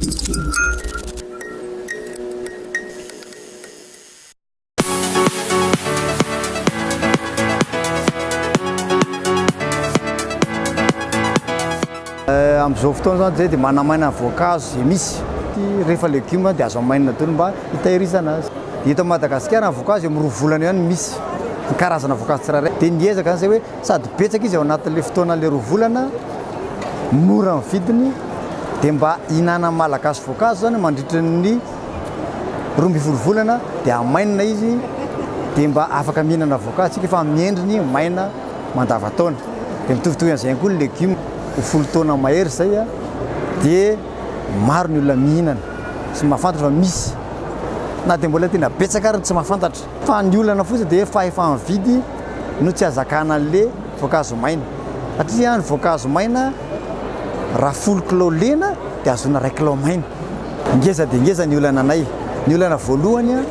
Amin'izao fotoana izao zay dia manamaina voankazo izay misy. Rehefa legioma dia azo amainina daholo mba hitahirizana azy. Dia eto Madagasikara ny voankazo eo amin'ny roa volana eo ihany no misy ny karazana voankazo tsirairay. Dia niezaka izany zay hoe sady betsaka izy ao anatin'ilay fotoana ilay roa volana, mora ny vidiny, dia mba hihinanan'ny Malagasy voankazo izany mandritra ny 12 volana dia hamainina izy dia mba afaka mihinana voankazo tsika fa amin'ny endriny maina mandavataona. Dia mitovitovy an'izay ihany koa ny legioma, ho folo taona mahery izay dia maro ny olona mihinana sy mahafantatra fa misy na dia mbola tena betsaka ary ny tsy mahafantatra. Fa ny olana fotsiny dia fahefa-mividy no tsy ahazakana an'le voankazo maina satria ny voankazo maina raha folo kilao lena dia ahazoana iray kilao maina. Ngeza dia ngeza ny olana anay. Ny olana voalohany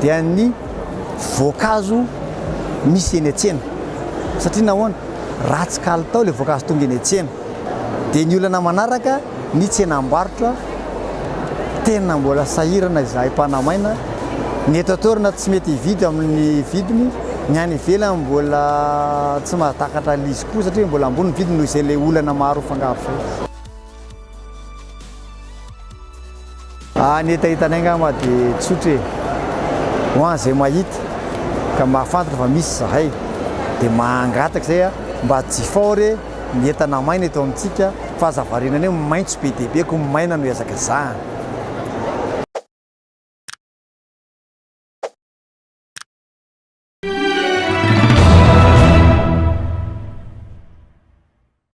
dia ny voankazo misy eny an-tsena. Satria nahoana? Ratsy kalitao ilay voankazo tonga eny an-tsena. Dia ny olana manaraka ny tsenam-barotra, tena mbola sahirana izahay mpanamaina. Ny eto an-toerana tsy mety hividy amin'ny vidiny, ny any ivelany mbola tsy mahatakatra ilay izy koa satria mbola ambony ny vidiny noho izay ilay olana maro mifangaro izay. Ah, ny hetahetanay angamba dia tsotra e. Ho an'izay mahita ka mahafantatra fa misy izahay dia mangataka izay a, mba jifao re ny entana maina eto amintsika fa aza variana any hoe maitso be dia be ko maina no ihazakazahana.